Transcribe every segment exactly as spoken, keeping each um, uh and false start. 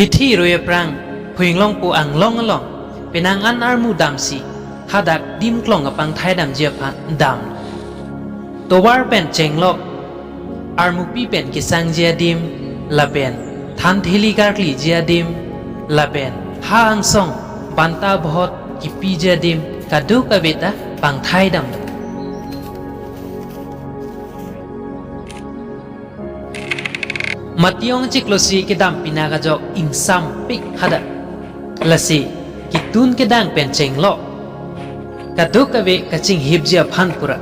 Hithi rui aphrang, Phu Inglongpo anglong along, penang an armu damsi, hadak dim klong kapangthai damji aphan dam. Tovar pen chenglok, armupi pen kesangji adim, lapen than theli karkliji adim, lapen ha angsong banta bhot kipiji adim, kadokave ta pangthai damlo. Mati ong chiklo si kedam pinak ajok ingsampik hadak. Lasi ketun kedang pen chenglok, kadokave kachinghipji aphan pura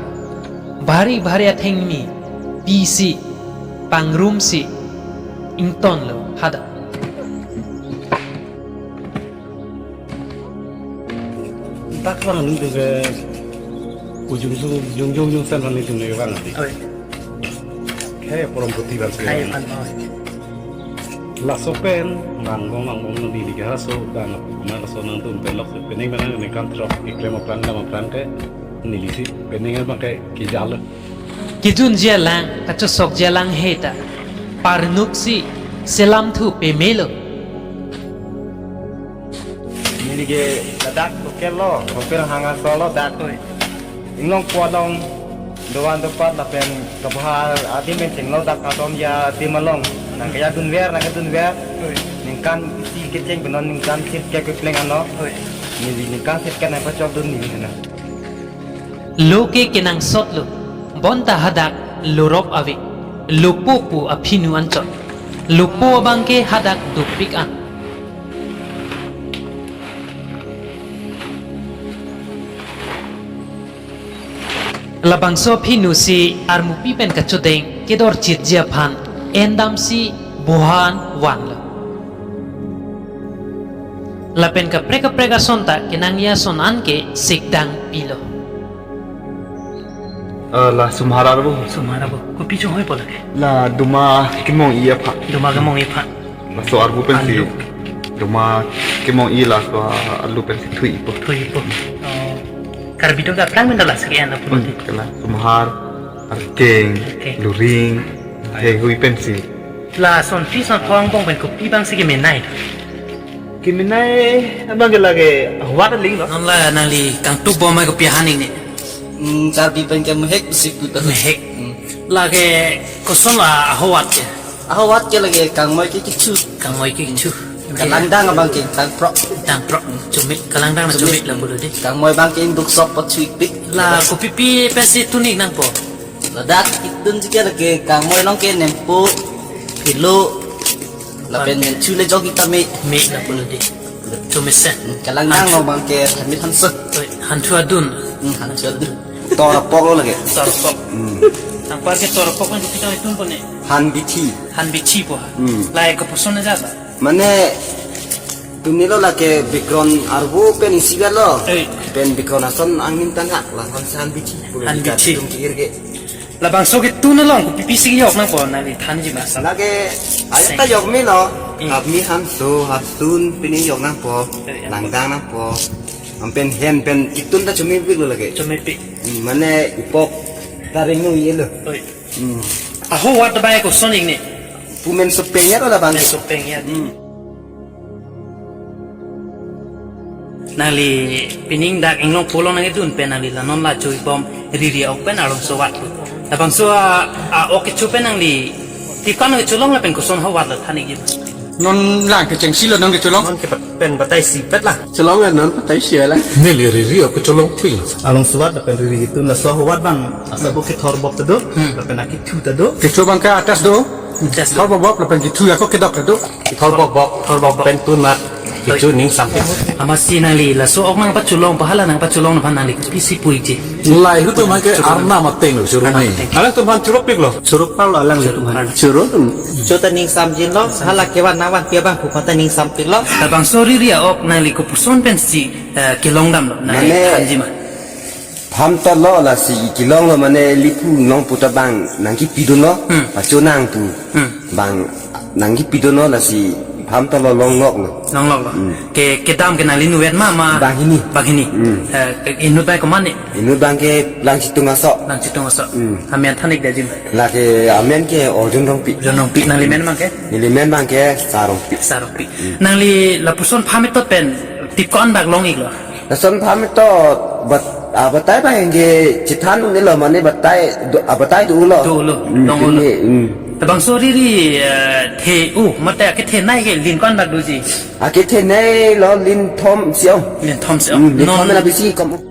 bhari bhari athengmi pisi pangrumsi ingtonlo hadak. Dak vang nelitum ke ujung jung jung jung jung san vang nelitum ke vang ati. Oi. Khei poromputi vang si. Khei vang. Vang, oi. Laso pen vangbom vangbom nang dili ke halaso dan na laso nangtum pen lok penang penang ningkan throk keklem apran dam apran ke neli si penang abang ke kejal. Kejunji alang, kachosokji alang he ta parnuk si selamthu pemelo. Neli ke ladak local lo, Hopir Hangaso lo dak. Oi. Inglongpo along dovan dopat lapen kabahar adim pen chenglo dak atom ya adim along. Nang kaya dunver, nang kadunver. Oi. Ningkan isi kecheng penon ningkan sirkep kepleng ano. Oi. Neli ningkan sirkep nang pachok dun neli na. Lo ke kenangsotlo, bonta hadak lorop ave, lopo pu aphinu anchot. Lopo abang ke hadak dopik an. Labangso aphinu si armupi pen kachudeng kedorchitji aphan endam si bohan vanlo. Lapen kaprek kaprek ason ta kenangji ason an ke sikdang pilo. Eh, la Sumhar arvo. Sumhar arvo. Kopi chonghoi po lake? La doma kemong-i aphan. Doma kemong-i aphan. Laso arvo pensi. Alu. Doma kemong-i laso alu pensi thuipo. Thuipo. Oh. Karbi atum ta aphrang pen ta lasi ke-en apu. Hmm, ke la Sumhar, Arkeng, Arkeng. Luring, Hehui pensi. Lason phi son phongbong pen kopi abang si kemenei? Kemenei abang ke lake ahowat aling lo. Non la nangli kangtup bom mai kopi ahan ingne? Hmm, Karbi pen ke mehek pusi pu ta. Mehek. Hmm. Lake koson la ahowat ke? Ahowat ke lake kangmoi ke kechu. Kangmoi ke kechu. Kalangdang abang ke tangprok. Tangprok. Chomit, kalangdang na chomit. Chomit lapu lo dei. Kangmoi abang ke ingduk sop po chuipik. La kopipi pensi tun-ik nangpo? Ladak ketun si ke lake kangmoi along ke nempo, philo, lapen pen chu le jok ita me. Me lapu lo dei. Chomit se. Kalangdang along abang ke than mit than seh. Oi, hanthu adun. Hmm, hanthu adun. Tor apok lo lake. Tor apok. Hmm. Anpar ke tor apok kan kita itum po ne. Han bithi. Han bithi po. Hmm. Lahei kopuson aja ta? Mane tumi lo lake bikron arvo pen isi ber lo. Eh. Pen bikron ason angnim tanghak la han san bithi. Han bithi. Tum ki-ir ke. Labangso ketun along kopipi si yok nangpo nangli thanji ma sa? Lake ayat ta yok me lo. Hmm. Arni hanso, hasun pini yok nangpo. Eh, ya. Langdang nangpo. Anpen hen pen ketun ta chomepik lo lake. Chomepik. Hmm, mane ipok ta ring nung ye lo. Oi. Hmm. Ahowat abang koson ingne? Pu men sopeng ya lo labang. Men sopeng ya. Hmm. Nangli pining dak Inglongpo along nangkedun pen nangli la non la jui bom riri ok pen arlong sowat. Labangso a, a ok kecho pen nangli tipan kecho long lapen koson ahowat la than-ikji? Non lang kechengsi lo non kecho long. Non ke pat-, pen batai si pet la. Cholong ya non batai si la. Neli riri ok kecho long pil. Arlong sowat lapen riri ketun laso ahowat abang. Asa bo kethor bok ta do. Hmm. Lapen akethu ta do. Kecho abang ke atas do. Atas do. Thor bok bok lapen kethu ako kedok ta do. Thor bok bok. Thor bok bok. Pen tun mat. Kecho ning sampik. Amatsi nangli laso ok nangpacho long pu hala nangpacho long aphan nangli pisi puiji? Lahei atum ke arnam ateng lo choro ni. Arnam ateng. Alangtum aphan choro pik lo. Choro pal lo alanglitum aphan. Choro atum. Cho ta ning samjin lo, hala kevan nangvanpi abang pu ta ning sampik lo. Labangso riri a-ok nangli kopuson pensi, eh, kelong damlo, nangli mane thanji ma? Ham ta lo lasi kelong lo mane Liphu Inglongpo ta abang nangkepidun lo, hmm, pacho nang pu. Hmm. Abang nangkepidun lo lasi Pham ta lo, longlok lo. Longlok lo. Hmm. Ke, kedam ke nangli inutvet ma, ma? Banghini. Banghini. Hmm. Eh, ke inut abang komat ni? Inut abang ke Langchitung aso. Langchitung aso. Hmm. Amen than-ik dei jim. Lake amen ke Arjun Rongpi. Arjun Rongpi. Nangli men abang ke? Neli men abang ke Sar Rongpi. Sar Rongpi. Hmm. Nangli lapuson pham itot pen tip ko-an bak long-iklo? Lason pham itot bat, ah, batai abang ke chethan un-elo, mane batai do, ah, batai dolo. Dolo, hmm, dolo. Ini, hmm. Labangso riri, eh, the-o, mate akethenei ke lin ko-an bak doji? Akethenei lo lin thom si ong. Lin thom si ong. Hmm, lin thom. Non la bisi kom.